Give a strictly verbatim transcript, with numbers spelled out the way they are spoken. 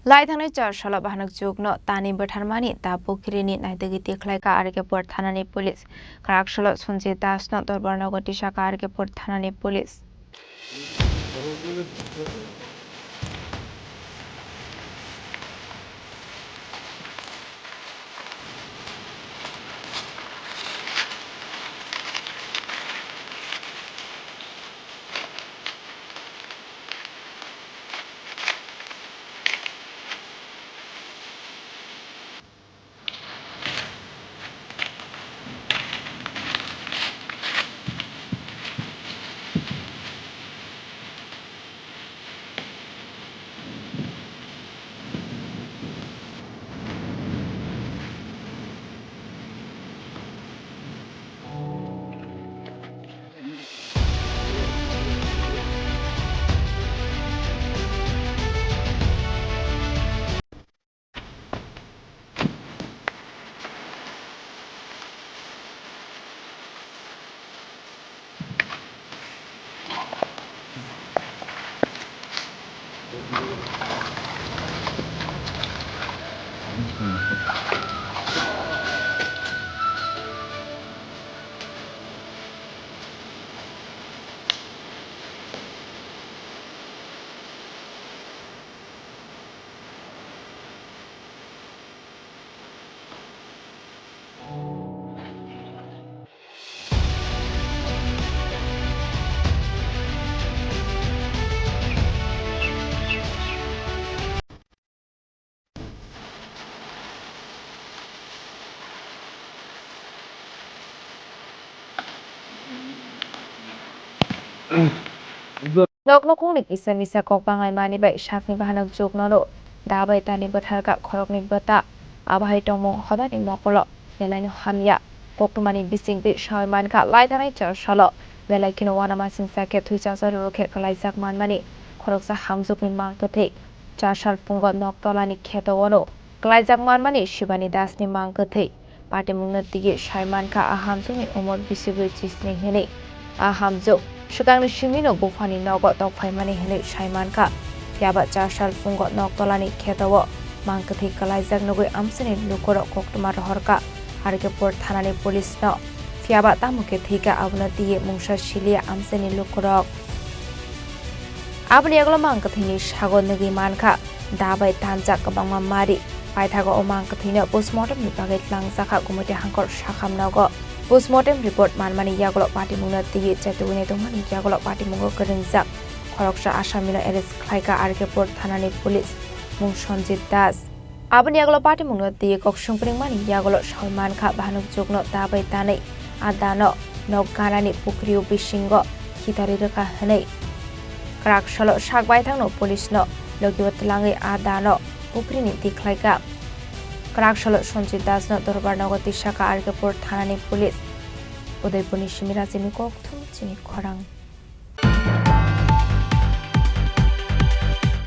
Lai thangnai char salo bahanok chukno tani bwtharmani ta pukhrini naitugwi tikhlaikha R K Pur thanani police. Kwrak salo Sanjit Das no dorbar nogo tisakha R K Pur thanani police. Nok nokungni kisa misa kok banglaimani bai sakni bahanok juknono da bai tani bwtharkha khoroknwi bwta. Abo hai tongmung hodani mokolo belaino hamya. Koktwmani bisingtwi sawi mankha lai thanai char salo belai kheno uanamasingcha khe thwichasa rwrw khe kwlaijak manmani khoroksa hamjwkni mang kwthwi. Char sal phungo nok tolani kheto wano kwlaijak manmani Shivani Dasni mang kwthwi. Patimungno twiwi sai mankha, a hamjwkni umor bisi brwi chisni hwnwi. A hamjwk swkangni simino buphani nogo tokphaimani hwnwi sai mankha. Phiyaba char sal phungo nok tolani kheto-o mang kwthwi kwlaijak nugwi amchaini lukurok koktwma rohorkha R K Pur thanani police-no. Phiyaba tamo khe thwikha, abono twiwi mungsa siliya amchaini lukurok. Aboni yagulo mang kwthwini sago nugwi mankha da bai tanjak kwbangma mari. Paithago o mang kwthwino postmortemni bagwi tlangjakha Gumoti Hangkor sakham nogo. Postmortem report manmani yagulo patimungno twiwi chetugwini tongmani yagulo patimungo kwrwngjak khoroksa asamino arrest khlaikha R K Pur thanani police, mung Sanjit Das. Aboni yagulo patimungno twiwi kok sungpringmani yagulo sawi mankha bahanok jukno da bai tanwi a dano nok ganani pukrio bisingo khitari rwkha hwnwi. Kwrak salo sak baithangno police-no logibo twlangwi a dano pukrini tikhlaikha. Kwrak salo Sanjit Das-no dorbar nogo tisakha R K Pur thanani police. Udaipurni simi Rajini kokthum chini khorang.